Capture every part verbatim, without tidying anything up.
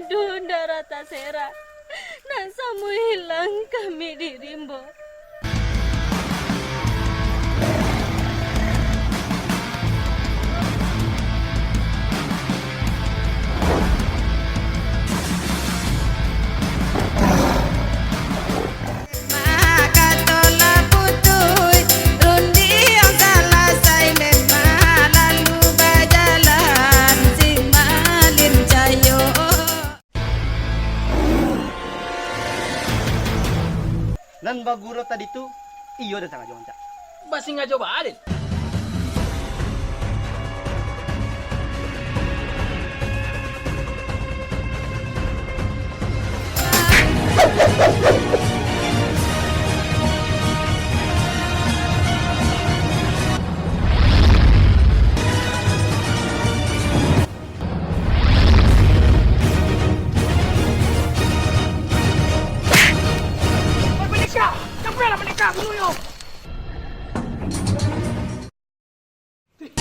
Duh, Nda Rata Sera, nan samuo hilang kami di rimbo. Makato lah putuih, rundiang salasai, memang lalu bajalan si Malin Cayo. Nan baguru tadi tu, iyo datang ajo mancak. Basingajo baa den? Oi, Malaysia! Campurlah Malaysia, bunuh yo!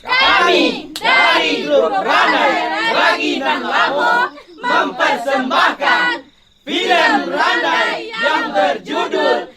Kami dari grup Randai Ragi Nan Lamo mempersembahkan filem Randai yang berjudul